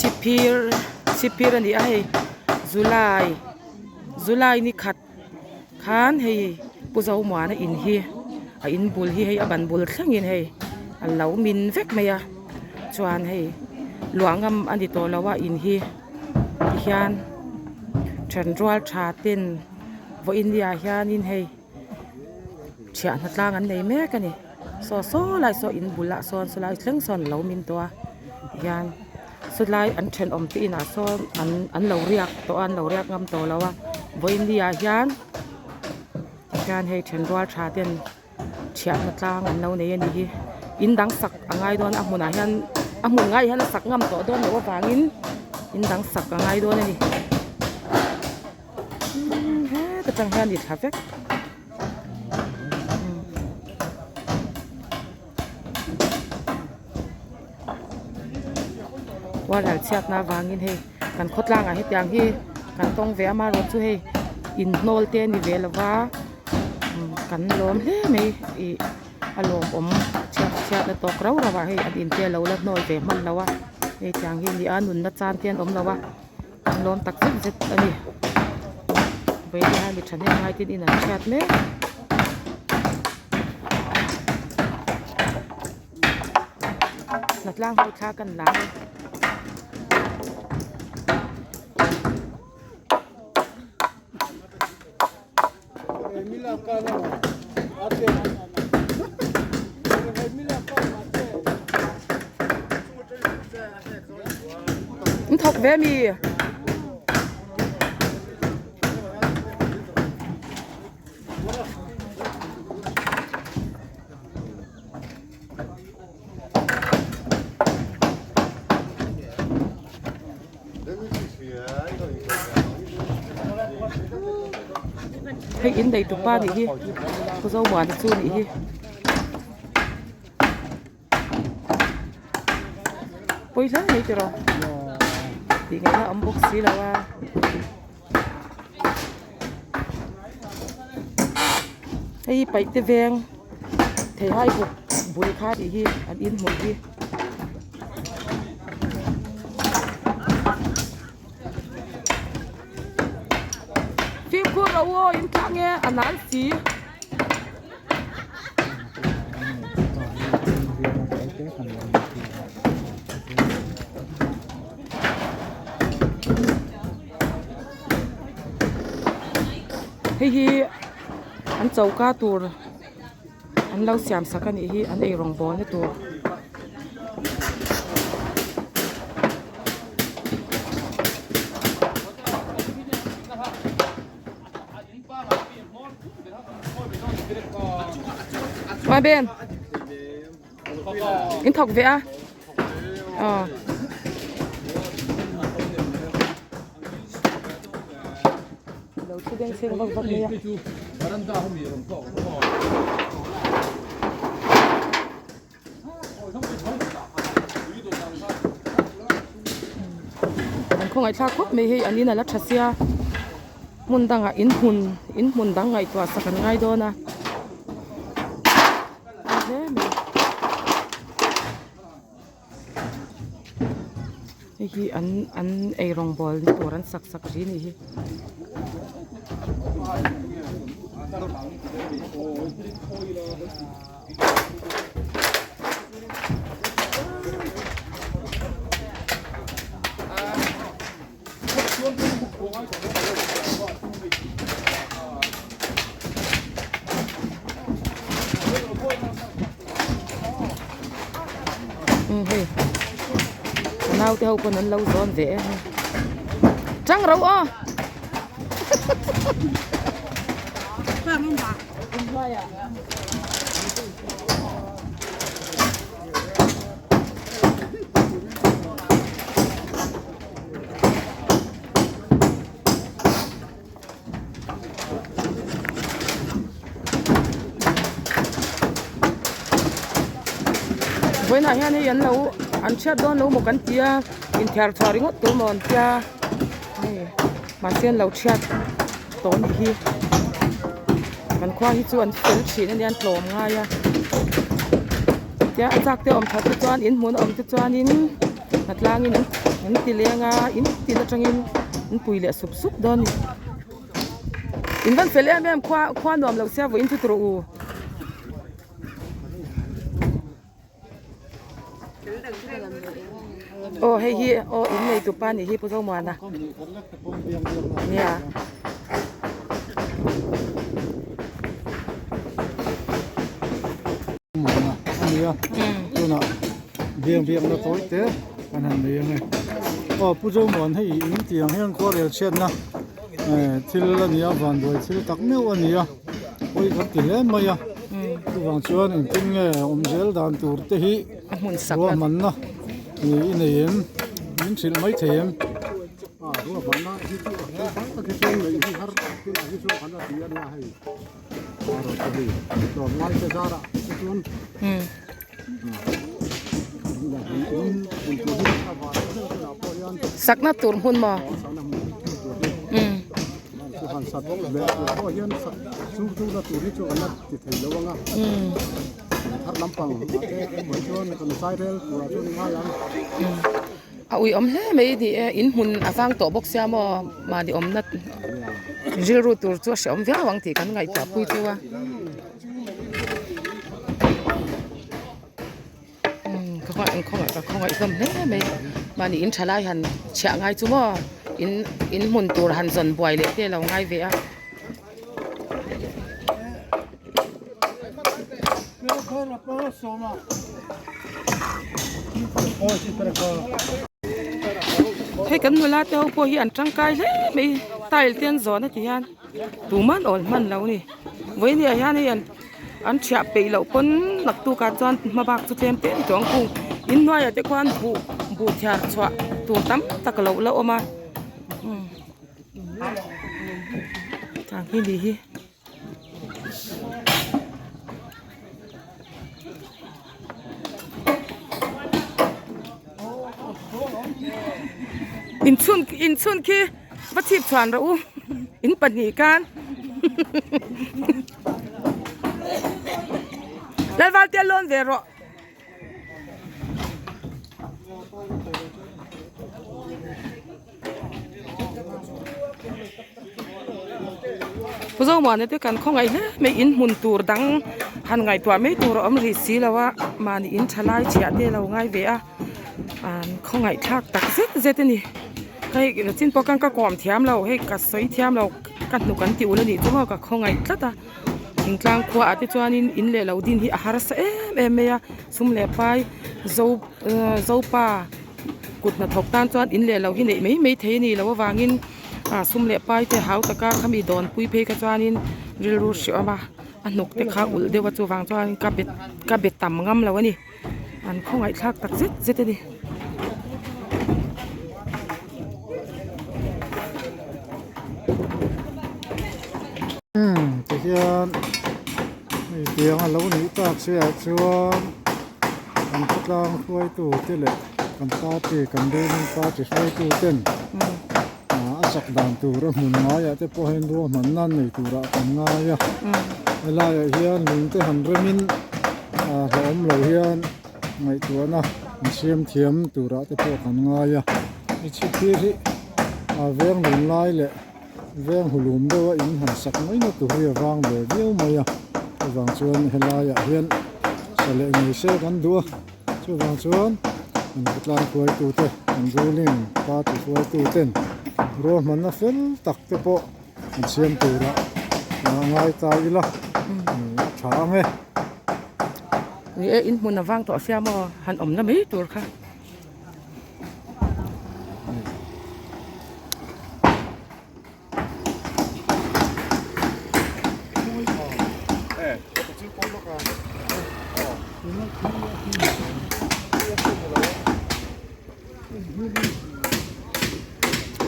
Chhipphir chhipphir a ni a hei July July ni khat khan hei Pu Zomuana in hi a in bul hi hei a ban bul thlengin hei a lo min vek mai a chuan hei luah ngam a ni tawh lo a in hi tihian thenrual tha ten vawiin ni ah hianin hei thiah hna tlang an nei mek a ni saw saw lai saw in bulah sawn sawlai thleng sawn a lo min tawh a tihian sawlai an thenawm te inah sawn an an lo riak tawh a an lo riak ngam tawh lo a vawiin ni ah hian tihian hei thenrual tha ten thiahna tlang an lo nei a nih hi in dang sak a ngai dawn a a hmunah hian a hmun ngaiah hian a sak ngam tawh dawn loh avangin in dang sak a ngai dawn a ni heta tang hian a ni thla vek tualhal chhiatna avangin hei kan khawtlangah hetiang hi kan tawng ve a amaherawhchu hei inhnawl te a ni ve lova kan lawm hle mai ih a lawmawm chhiat chhiatna tawk rau rau ah hei an inte a lo la hnawl ve hman lo a hei tiang hi a ni a nunna chan te an awm lo a an lawm tak zet zet a ni vawiin hian mi thahnem ngai ten in an hriat mek. Hnatlang ho thla kan la a. An thawk ve mi. Hei in nei tupa nih hi Pu Zomuana chu nih hi pawi hle mai tiraw tih ngaihna awm bawk si lo a. Hei hi paihte veng theihai buk bul kha tih hi an in hmun hi. Fimkhur rawh u aw in thlah nge a nal si. Hei hi an choka tur an lo siam sak a nih hi an ei rawng bawl na tur. Mai ben in thawk ve a ờ lo thu beng chheng vak vak mai a an khawngaih thlak khawp mai hei an in a la tha sia hmun dangah in hmun in hmun dang ngaihtuah sak an ngai dawn a hle mai hei hi an an eirawng bawl na tur an sak sak ri a nih hi. Hei ka naute ho pawn an lo zawn ve e hei chang ro aw Vawiinah hian hei an lo an chhiat dawn lo maw kan ti a inthiar chhuah ringawt tur maw an tia hei mahse an lo chhiat tawh a nih hi kan khua hi chu an fel thin a nia an tlawm ngai a tia a chak te awm that te chuan in hmun a awm te chuanin. Hnatlangin an an ti leng a in tin atangin an pui leh sup sup dawn a ni. In van fel em em khua khua nuam loh sia vawiin chu tawrh u. Aw hei hi aw in nei tupa nih hi Pu Zomuana nia. Muana a nia tunah biang biakna tawi te kan han nei ange aw Pu Zomuan hei in tiang hian khuarel chhiatna eh thil a nia vanduai thil tak meuh a nia. Pawi kan ti hle mai a, chuvang chuan engtin nge awm zel dan tur te hi ruahmanna i nei em, min hrilh mai thei em? Ruahmanna hi chu a fel fai tak hi chuan neih hi har tunah hi chuan kan la ti a nia hei rawn ti hei tlawmngai te zarah te chuan Sakna tur hmun maw? A uiawm hle mai ni e, in hmun a vang tawh bawk sia maw mahni awmna rilru tur chu a hrehawm viau ang tih kan ngaihtuah pui chu a. Ka khawngaih khawngaih ka khawngaih hlawm hle mai mahni in tha lai han chhiah ngai chu maw in in hmun tur han zawn buai leh te a lo ngai ve a. Hei kan nula te ho pawh hi an tangkai hle mai tile te an zawn a ti hian. Tuman awl hman lo ni. Vawinia hian hei an an thiah peih loh pawn naktukah chuan hma bak chu tlem tlem tawh ang kung inhnuaiah te khuan buh buh thiar chhuah tur tam tak a lo la awm a umm tah hi ni hi. Inchhun inchhun khi va chhip chhuan rawh u in pahnih khan Lalvalte a lawn ve rawh. Pu Zomuana te kan khawngaih hle mai in hmun tur dang han ngaihtuah mai tur a awm rih si lo a mahni in tha lai chhiah te a lo ngai ve a an khawngaih thlak tak zet zet a ni hei chin pawh khan ka kawm thiam lo hei ka sawi thiam lo ka hnuk an tih ulh a nih chu maw ka khawngaih tlat a thingtlang khua ah te chuanin in leh lo din hi a harsa em em mai a sum leh pai zo zopa. Kut hnathawk tan chuan in leh lo hi neih mai mai thei a ni loh avangin ah sum leh pai te hau taka khami dawn pui phei kha chuanin rilru hreh awm a a hnuk te kha ulh deuh a chuvang chuan ka be ka be tam ngam lo a ni an khawngaih thlak tak zet zet a ni. Umm tihian hei tiang a lo nih tak chiah chuan. Kan khawtlang hruaitu te leh kan party kan ruling party hruaitu ten a chak dan tur a hmun ngaiah te pawh hian ruahmanna nei turah kan ngai a helaiah hian lung te han remin hlauhawm lo hian ngaihtuahna an siam thiam turah te pawh kan ngai a i chhipphir hi a veng lun lai leh veng hulum deuh a in han sak mai na tur hi a vang ve viau mai a chuvang chuan helaiah hian sa leh ngei se kan duh a chuvang chuan an khawtlang hruaitu te an ruling party hruaitu ten ruahmanna fel tak te pawh an siam turah a ngai ta ila a tha ang e. Ni e in hmun a vang tawh sia maw han awmna mai tur kha.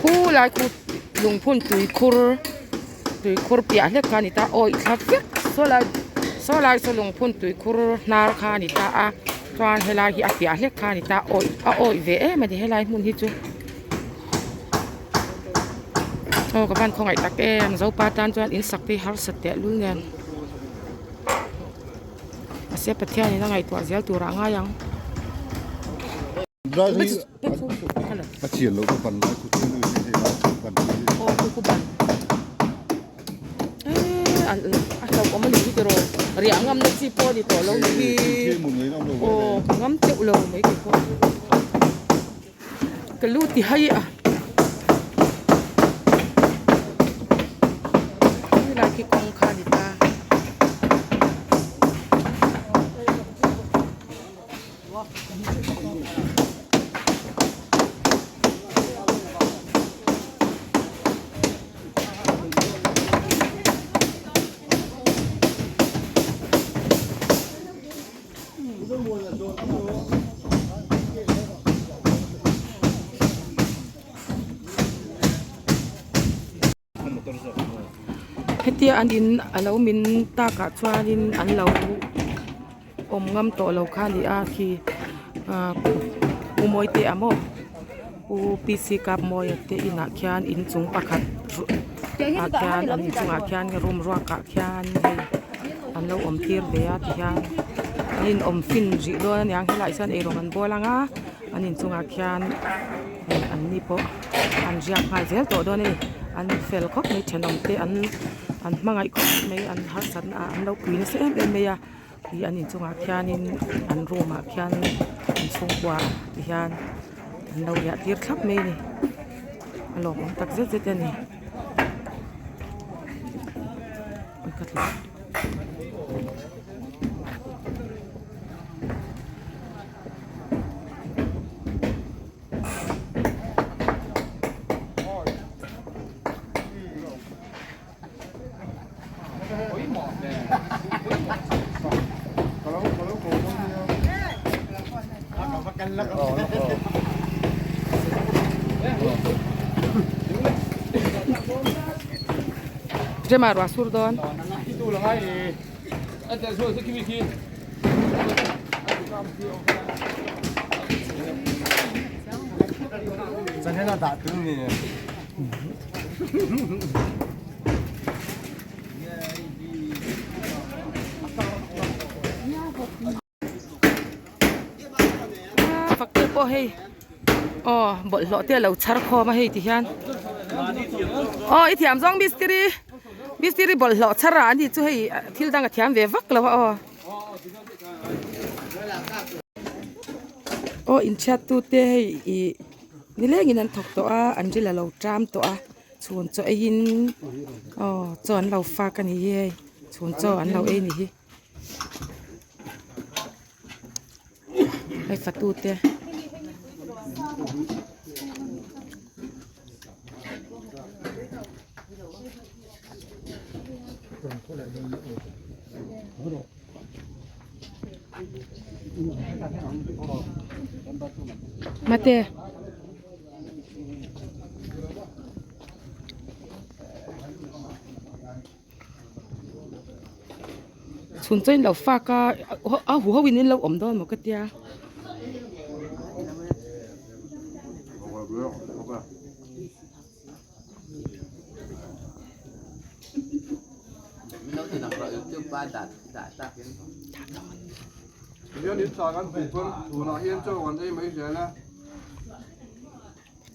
Khu lai khu lungphun tuikhur tuikhur piah hlek kha a ni ta awi thla vek saw lai saw lai saw lungphun tuikhur hnar kha a ni ta a chuan helai hi a piah hlek kha a ni ta awi a awi ve em a ni helai hmun hi chu. Aw ka van khawngaih tak em zopa tan chuan in sak te hi harsa teh lul nen mahse Pathianin a ngaihtuah zel turah a ngai ang. A chian loh ka ban lai khu chu hei lai ban hi. Aw khu khu ban. A hlauhawm a nih hi tiraw riah ngam na chi pawh a ni tawh lo ni hi. Aw ka ngam teuh lo mai kei pawh. Ka lu ti hai a. Helai khi kawng kha a ni ta. Hetia an in a lo min takah chuanin an lo awm ngam tawh lo kha a ni a khi ah pu Mawite a maw pu P C Kapmawia te inah khian inchung pakhat ah khian an inchungah khian room ruak ah khian hei an lo awm tir ve a tihian an in awm fin rih dawn a niang helaiah hian eirawng an bawl ang a an inchungah khian hei an ni pawh an riak nghal zel tawh dawn a ni an fel khawp mai thenawm te an an hmangaih khawp mai an harsatna ah an lo pui nasa em em mai a ih an inchungah khianin an room ah khian an chhungkua ti hian an lo riah tir thlap mai a ni a lawmawm tak zet zet a ni. Rema ruah sur dawn. Fak te pawh hei aw bawlhhlawh te a lo chhar khawm a hei ti hian aw i thiam zawng mistiri mistiri bawlhhlawh chhar ah ani chu hei thil dang a thiam ve vak lo a aw aw inchhiat tu te hei ih nilengin an thawk tawh a an ril a lo ṭam tawh a chhun chaw eiin aw chaw an lo fak a ni hi hei chhun chaw an lo ei a ni hi. Hei fatu te mate. Chhun chuan in lo fak a a hu ho in lo awm dawn maw ka tia.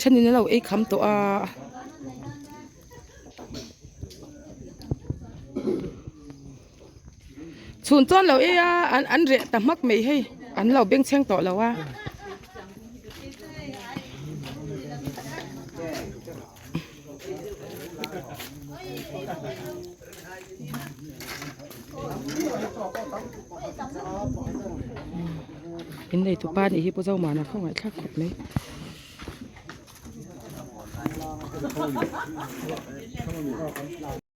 Thenin an lo ei kham tawh a. Chhun chuan lo ei a an an reh ta hmak mai hei an lo bengchheng tawh lo a. In nei tupa nih hi Pu Zomana khawngaih thlak khawp mai.